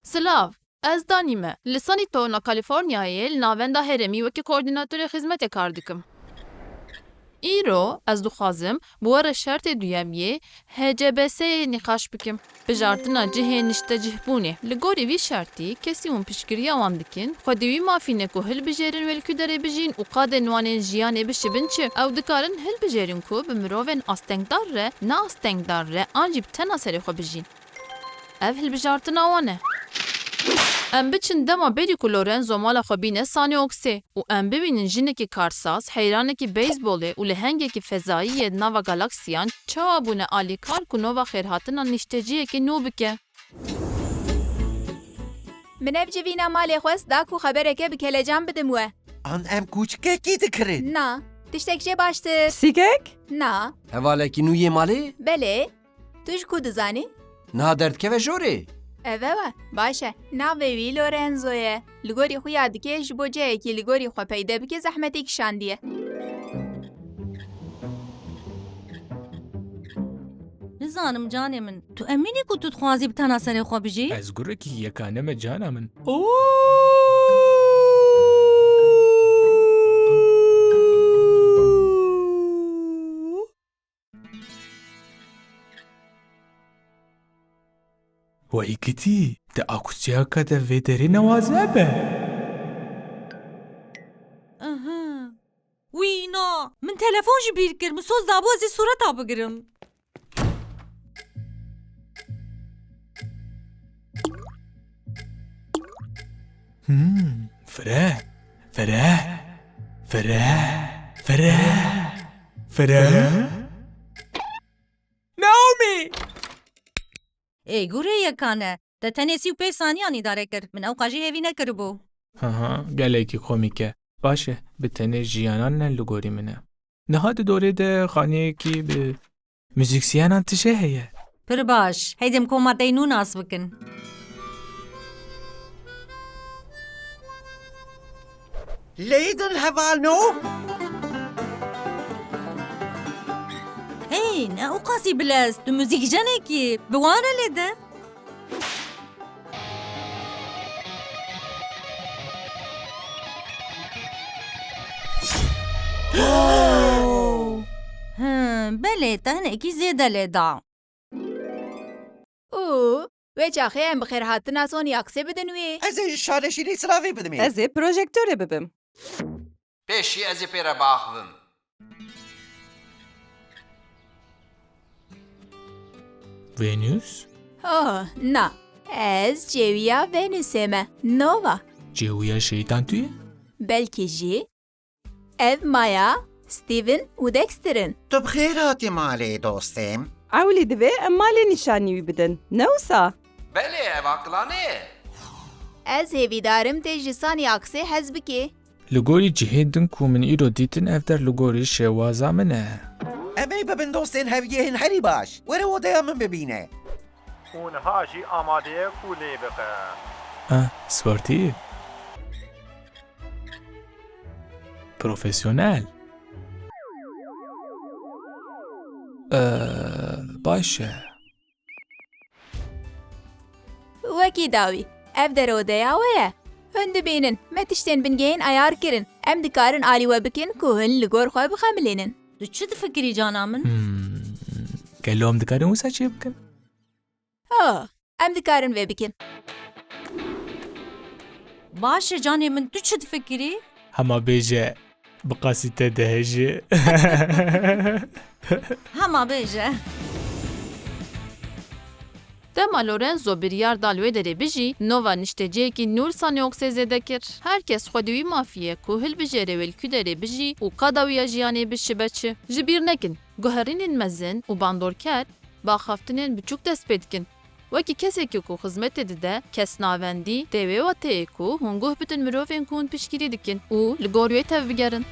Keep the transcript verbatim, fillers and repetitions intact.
Silav, ez Danî me. Li Sunnytown a Californiayê li Navenda Herêmî wekî koordînatorê xizmetê kar dikim. Îro ez dixwazim bi we re şertê duyemiyê H C B S'ê nîqaş bikim. Bijartina cihê niştecihbûnê. Li gorî vî şertî, kesî hûn piştgiriya wan dikin, xwedî wî mafî ne ku hilbijêrin wê li ku derê bijîn û qadên wan ên jiyanê bişibin çi. Ew dikarin hilbijêrin ku bi mirovên astengdar re, ne astengdar re, an jî bi tena serê xwe bijîn. Ev hilbijartina wan e. Em biçin dema berî ku Lorenzo mala xwe bîne Sanî Oksê û em bibînin jinekî karsaz, heyranekî beyzbolê û lehengekî fezayî yê di nava galaksiyan çawa bûne alîkar ku nova xêrhatina nişteciyekî nû bike. Min ev civîna malê xwest da ku xebereke bi kelecan bidim we. An em kûçikekî dikirin? Na. Tiştek jê baştir. Sîgek? Na. Hevalekî nû yê malê? Belê. Tu ji ku dizanî? Niha derdikeve jorê? Ev ew e. Baş e. Navê wî Lorenzo ye. Li gorî xuya dike ji bo cihekî li gorî xwe peyde bike zehmetê kişandiye. Nizanim canê min. Tu emîn î ku tu dixwazî bi tena serê xwe bijî? Ez gurekî yekane me cana min. Oo! Wayî kitî, di akûsiyaka de vê derê newaze be. Aha. Wî na, min telefon ji bîr kir, min soz dabû ez ê sûreta bigirim. Hmm, fireh, fireh, fireh, fireh, fireh. Naomi! Ê, gure yekane. Te tenê sî û pênc saniyan îdare kir. Min ewqa jî hêvî nekiribû. Aha, gelekî komîk e. Baş e, bi tenê jiyanan ne li gorî min e. Niha di dorê de xaneyekî bi muzîksyenan tije heye. Pir baş. Heydim koma te nû nas bikin. Lêdin hevalno. Hey, ne ewqasî bilez, tu muzîkjenekî, bi wan re lê de. Hi, belê, te hinekî zêde lê da. Û wê çaxê em bi xêrhatina Sony Axe bidin wî. Ez ê ji şareşînê silavê bidim ê. Ez ê projektorê bibim. Pêşî ez ê pê re biaxivim. Venus? Oh, na. Ez cêwiya Venusê me. Nova. Cêwiya şeytan tu ye? Belkî jî. Ev Maya, Steven û Dexter in. Tu bi xêr hatî malê dostê. Ewlî divê em malê nîşanî wî bidin. Ne wisa? Belê, ev aqilane ye. Ez hêvîdarim tê ji Sony Axe hez bikî. Li gorî cihê din ku min îro dîtin, ev der li gorî şêwaza min e. Em ê bibin dostên heviyê hin herî baş. Were odeya min bibîne. Û niha jî amade ye ku lê biqe. Ah, sportîf. Profesyonel. Ee, baş e. Wekî dawî, ev der odeya we ye. Hûn dibînin, me tiştên bingehîn ayar kirin. Em dikarin alî we bikin ku hûn li gor xwe bixemilînin. Tu çi difikirî cana min? Hmm, gelo em dikarin wisa çê bikin? Oh, em dikarin vê bikin. Baş e canê min, tu çi difikirî? Hema bêje, bi qasî te dihêje. Hema bêje. Dema Lorenzo biryar da li wê derê bijî, Nova nişteciyekî nû li Sanî Oksê zêde kir. Her kes xwedî wî mafî ye ku hilbijêre wê li ku derê bijî û qada wî ya jiyanê bişibe çi. Ji bîr nekin, guherînên mezin û bandorker bi axaftinên biçûk dest pê dikin. Wekî kesekî ku xizmetê dide, kesnavendî tê wê wateyê ku hûn guh bidin mirovên ku hûn piştgirî dikin û li gor wê tevbigerin.